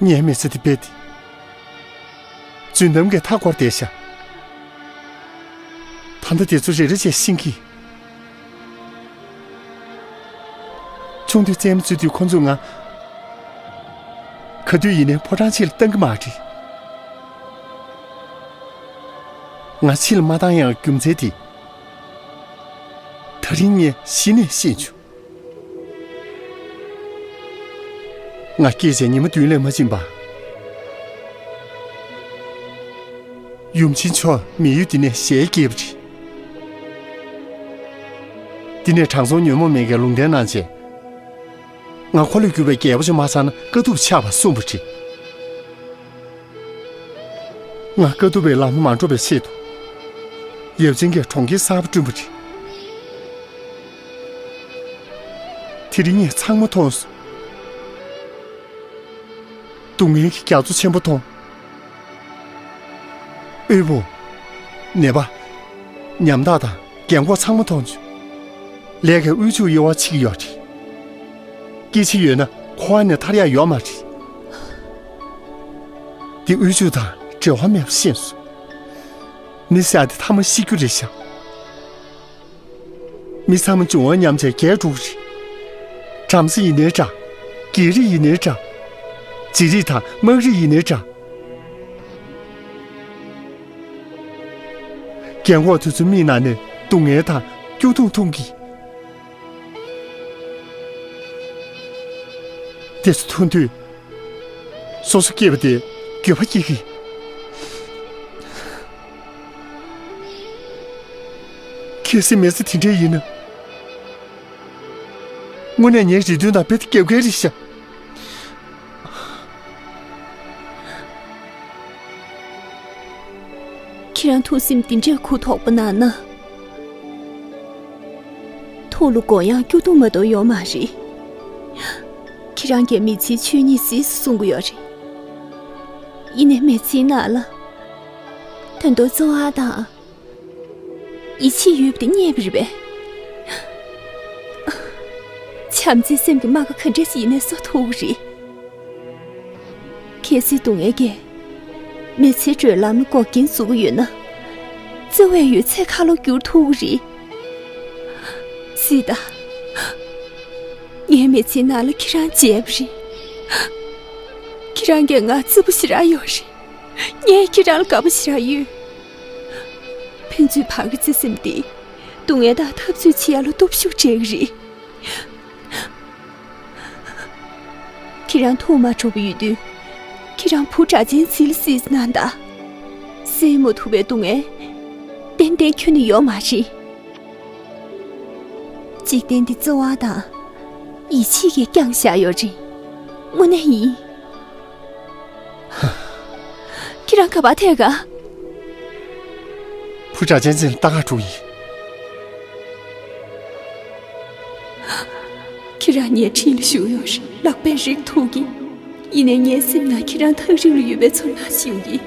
ངའི་མི་ཚེ་འདི་རྦད་དེ་རྫུན་གཏམ་གྱིས་མཐའ་བསྐོར་བསྡད་ཤག་ད་ལྟ་དེ་ཚོ་རེ་རེ་བྱས་ཤེས་ཀྱི། ཆུང་དུས་རྩེད་མོ་རྩེ་དུས་ཁོ་ཚོས་ང་ག་དུས་ཡིན་ནའི་ཕོ་བྲང་ཕྱི་ལ་བཏང་གི་མ་རེད། ང་ཕྱི་ལ་མ་བཏང་ཡག་རྒྱུ་མཚན་དེ། ད་རིང་ངས་གཞི་ནས་ཤེས་བྱུང་། ང་སྐྱེས་བྱས་ཉི་མ་བདུན་ལས་མ་ཕྱིན་པར། ཡུམ་ཆེན་མཆོག་མི་ཡུལ་འདི་ནས་ཞལ་བསྐྱལ་བ་རེད། འདི་ནས་དྲང་སྲོང་ཉོན་མོངས་མེད་མཁན་ལུང་བསྟན་གནང་བྱས། ང་འཁོར་ལོས་སྒྱུར་བའི་རྒྱལ་པོ་ཅིག་མ་ཚང་ན་དཀའ་ཐུབ་ཆགས་པར་གསུངས་པ་རེད། ང་དཀའ་ཐུབ་པའི་ལམ་མ་འགྲོ་བའི་ཆེད་དུ། ཡབ་ཆེན་གྱིས་གྲོང་ཁྱེར་གསར་པ་བསྐྲུན་པ་རེད། དེ་རིང་ངས་ཚང་མ་མཐོང་སོང་། སྡུག་བསྔལ་གྱི་རྒྱ་མཚོ་ཆེན་པོ་མཐོང་། དབུལ་པོ། ནད་པ། ཉམ་ཐག་དང་རྒན་འཁོགས་ཚང་མ་མཐོང་བྱུང་། ལས་ཀའི་དབུལ་ཕྱུག་གཡོ་བ་ཕྱིན་ཡོད་རེད། སྐྱེ་འཆི་ཡོད་ན་འཁོར་བ་ནས་ཐར་ཡག་ཡོད་མ་རེད། འདི་དབུལ་ཕྱུག་དང་འབྲེལ་བ་མེད་པ་ཤེས་སོང་། མི་ཟེར་ཡག་དེ་ཐ་མ་ཤི་རྒྱུ་རེད་ཤག་མི་ཚང་མ་འབྱུང་བ་ཉམས་བྱས་རྒས་འགྲོ་གི་རེད། བྲམ་ཟེ་ཡིན་ནའི་འདྲ། རྒྱལ་རིགས་ཡིན་ནའི་འདྲ། རྗེ་རིགས་དང་དམངས་རིགས་ཡིན་ནའི་འདྲ། རྒན་གོག་དེ་ཚོའི་མིག་ནང་ནས་སྡུག་བསྔལ་དང་སྐྱོ་གདུང་མཐོང་གི། དེ་ཚོ་མཐོང་དུས། སོ་སོ་སྐྱེས་པ་དེ་འགྱོད་པ་སྐྱེ་གི། གལ་སྲིད་མི་ཚེ་དེ་འདྲ་ཡིན་ན། དངོས་གནས་ངའི་རེ་འདུན་དང་རྦད་དེ་འགལ་གྱི་རེད་ཤག། ཁྱེད་རང་ཐུགས་སེམས་འདི་འདྲའི་གུ་དོག་པོ་གནང་ན། ཐུགས་ལ་དགོས་ཡག་སྐྱོ་གདུང་མ་གཏོགས་ཡོད་མ་རེད། ཁྱེད་རང་གིས་མི་ཚེའི་ཆོས་ཉིད་གཟིགས་སུ་གསུང་གི་ཡོད་རེད། ཡིན་ནའི་མི་ཚེའི་ནང་ལ་ད་དུང་བརྩེ་བ་དང་ཡིད་ཆེས་ཡོད་པ་དེ་རྙེད་པ་རེད་པས། བྱམས་བརྩེའི་སེམས་ཀྱི་རྨ་ཁ་ག་འདྲས་ཡིན་ནའི་གསོ་ཐུབ་ཀྱི་རེད། གལ་སྲིད་སྡུག་བསྔལ་གྱིས་མི་ཚེའི་བགྲོད་ལམ་ལ་འགོག་རྐྱེན་བཟོ་གི་ཡོད་ན། བརྩེ་བའི་ཡོད་ཚད་ཁ་ལོ་བསྒྱུར་ཐུབ་ཀྱི་རེད། གཟིགས་དང་། ངའི་མི་ཚེའི་ནང་ལ་ཁྱེད་རང་མཇལ་བ་རེད། ཁྱེད་རང་གིས་ང་བརྩི་བ་ཞེ་དྲག་ཡོད་རེད། ངས་ཁྱེད་རང་ལ་དགའ་པོ་ཞེ་དྲག་ཡོད། ཕན་ཚུན་བར་གྱི་བརྩེ་སེམས་དེ་སྡུག་བསྔལ་དང་འཐབ་རྩོད་བྱེད་ཡ་ལ་སྟོབས་ཤུགས་སྤྲད་ཀྱི་རེད། ཁྱེད་རང་ཐུགས་མ་འཕྲོད་པ་ཡོད་དུས། ཁྱེད་རང་བུ་གྲགས་ཅན་ཚེ་ལ་གཟིགས་གནང་དང་། སེལ་མ་ཐུབ་པའི་སྡུག་བསྔལ་ཏན་ཏན་ཁྱོན་ནས་ཡོད་མ་རེད། འཇིག་རྟེན་འདི་བརྩེ་བ་དང་ཡིད་ཆེས་ཀྱིས་བསྐྱངས་བཞག་ཡོད་རེད། དངོས་གནས་ཡིན། ཁྱེད་རང་ག་པར་ཐད་ག་བུ་གྲགས་ཅན་ཚེ་ལ་ལྟ་ག་འགྲོ་ཡིན། ཁྱེད་རང་ངའི་འཁྲིས་ལ་བཞུགས་ཡོད་རེད། ལག་པས་རེག་ཐུབ་ཀྱི། ཡིན་ནའི་ངའི་སེམས་ནང་ཁྱེད་རང་ཐག་རིང་ལ་ཡོད་པའི་ཚོར་སྣང་ཞིག་ཡོང་གི།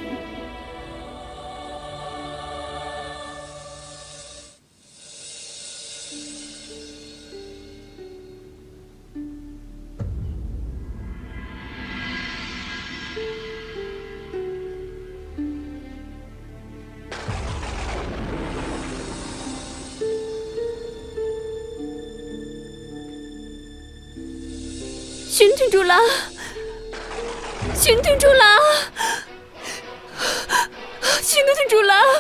གཞོན་ནུ་དོན་གྲུབ་ལགས། གཞོན་ནུ་དོན་གྲུབ་ལགས། གཞོན་ནུ་དོན་གྲུབ་ལགས།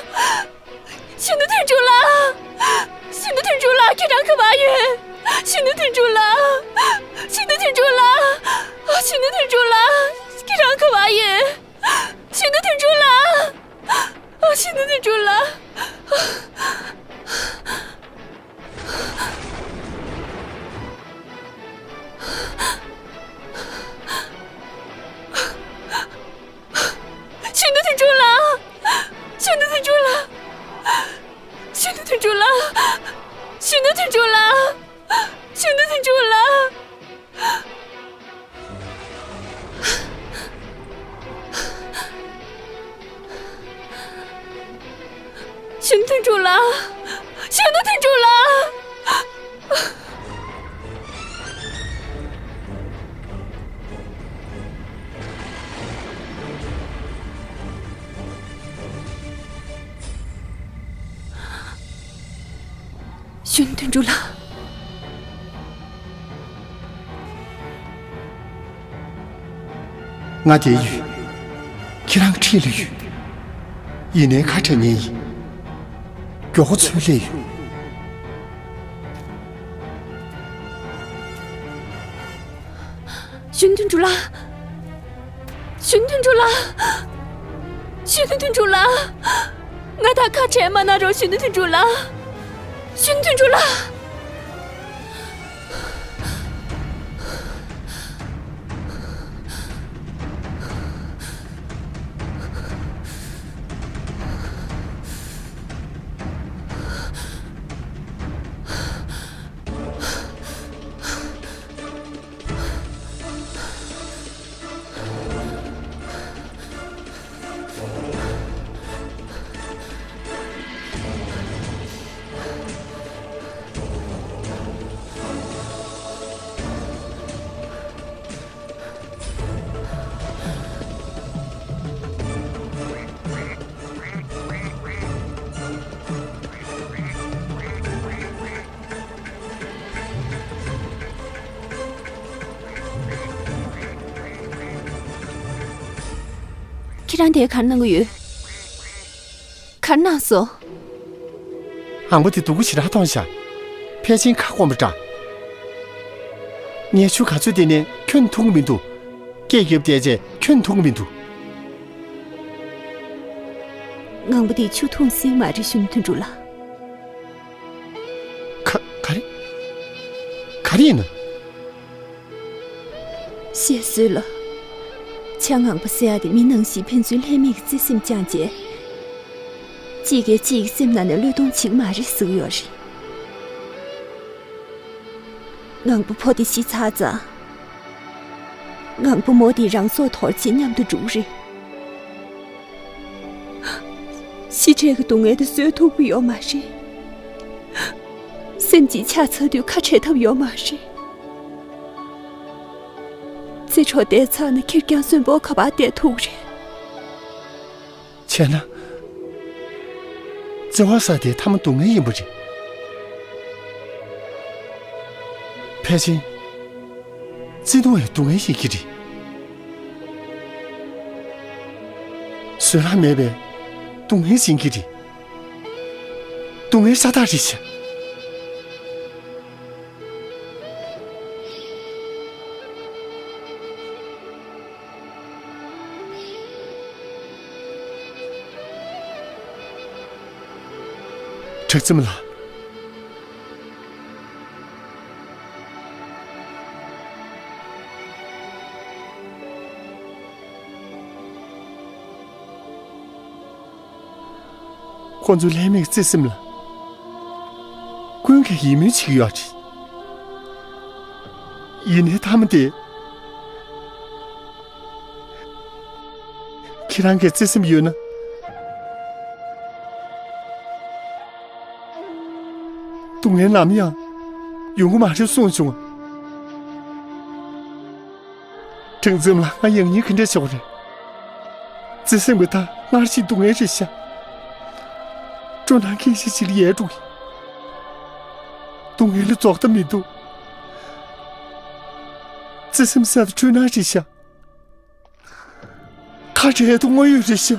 གཞོན་ནུ་དོན་གྲུབ་ལགས། གཞོན་ནུ་དོན་གྲུབ་ལགས། ཁྱེད་རང་ག་པར་ཡོད། གཞོན་ནུ་དོན་གྲུབ་ལགས། གཞོན་ནུ་དོན་གྲུབ་ལགས། གཞོན་ནུ་དོན་གྲུབ་ལགས། ཁྱེད་རང་ག་པར་ཡོད། གཞོན་ནུ་དོན་གྲུབ་ལགས། གཞོན་ནུ་དོན་གྲུབ་ལགས། གཞོན་ནུ་དོན་གྲུབ་ལགས། གཞོན་ནུ་དོན་གྲུབ་ལགས། གཞོན་ནུ་དོན་གྲུབ་ལགས། གཞོན་ནུ་དོན་གྲུབ་ལགས། གཞོན་ནུ་དོན་གྲུབ་ལགས། གཞོན་ནུ་དོན་གྲུབ་ལགས། གཞོན་ནུ་དོན་གྲུབ་ལགས། གཞོན་ནུ་དོན་གྲུབ་ལགས། ང་འདིར་ཡོད། ཁྱེད་རང་འཁྲིས་ལ་ཡོད། ཡིན་ནའི་ཁ་བྲལ་ཉེན་ཡིན། མགྱོགས་པོ་ཚུར་སླེབས་ཡོང་། གཞོན་ནུ་དོན་གྲུབ་ལགས། གཞོན་ནུ་དོན་གྲུབ་ལགས། གཞོན་ནུ་དོན་གྲུབ་ལགས། ང་དང་ཁ་བྲལ་མ་གནང་རོགས། གཞོན་ནུ་དོན་གྲུབ་ལགས། གཞོན་ནུ་དོན་གྲུབ་ལགས། ཁྱེད་རང་དེ་ག་རེ་གནང་གི་ཡོད། ག་རེ་གནང་སོང་། ཨང་པ་དེ་སྡུག་གུ་ཞེ་དྲག་མཐོང་ཤག་ཕལ་ཆེར་ཁ་སྐོམ་པ་འདྲ། ངས་ཆུ་ག་ཚོད་བསྟེན་ནའི་ཁྱོན་འཐུང་གི་མི་འདུག་སྐད་རྒྱབ་བསྡད་རྗེས་ཁྱོན་འཐུང་གི་མི་འདུག་ངང་པ་དེས་ཆུ་འཐུང་སྲིད་མ་རེད་ཞུ་ནི་དོན་གྲུབ་ལགས། ག- ག་རེ། ག་རེ་ཡིན་ན། བཤད་སྲོལ་ལ། བྱ་ངང་པ་ཟེར་ཡ་དེ་མི་ནང་བཞིན་ཕན་ཚུན་ལྷད་མེད་ཀྱི་བརྩེ་སེམས་བཅངས་རྗེས། གཅིག་གིས་གཅིག་གི་སེམས་ནང་ནས་བློས་གཏོང་བྱེད་ཀྱི་མ་རེད་ཟེར་གྱི་ཡོད་རེད། ངང་པ་ཕོ་དེ་ཤི་ཚར་ཙང་། ངང་པ་མོ་དེ་རང་སྲོག་དོར་རྗེས་མཉམ་དུ་འགྲོ་གི་རེད། ཤི་འཕྲལ་གྱི་སྡུག་བསྔལ་དེ་བཟོད་ཐུབ་ཀྱི་ཡོད་མ་རེད། སེམས་ཀྱི་ཆགས་ཚར་དུས་ཁ་བྲལ་ཐབས་ཡོད་མ་རེད། བརྩེ་གྲོགས་བསྡད་ཚར་ན་ཁེར་རྐྱང་གསོན་པོ་ག་པར་བསྡད་ཐུབ་རེད། བྱས་ན། བརྩེ་བ་ཟེར་དེ་ཐ་མ་སྡུག་བསྔལ་ཡིན་པ་རེད། ཕལ་ཆེར། བརྩེ་དུང་བའི་སྡུག་བསྔལ་ཡིན་གྱི་རེད། བཟོད་གླགས་མེད་པའི་སྡུག་བསྔལ་ཡིན་གྱི་རེད། སྡུག་བསྔལ་ཤ་སྟག་རེད་ཤག་གྲགས་འཛོམས་ལགས། ཁོ་ཚོའི་ལྷད་མེད་བརྩེ་སེམས་ལ། ཀུན་གྱིས་ཡིད་སྨོན་བྱེད་ཀྱི་ཡོད་རེད། ཡིན་ནའི་མཐའ་མ་དེ། ཁྱེད་རང་གི་བརྩེ་སེམས་ཡོད་ན། སྡུག་བསྔལ་ནམ་ཡང་ཡོང་གི་མ་རེད་གསུངས་བྱུང་། གྲགས་འཛོམས་ལགས། ང་ཡང་སྙིང་ག་འདྲ་ཆེ་བ་རེད། བརྩེ་སེམས་ཀྱི་མཐའ་སྔར་བཞིན་སྡུག་བསྔལ་རེད་ཤག་སྤྲོ་སྣང་སྐྱེ་ཤི་ཞིག་ལ་ཡལ་འགྲོ་གི། སྡུག་བསྔལ་ལ་རྫོགས་མཐའ་མི་འདུག་བརྩེ་སེམས་ཟེར་དུས་འཁྲུལ་སྣང་རེད་ཤག་ཁ་བྲལ་དུས་དངོས་ཡོད་རེད་ཤག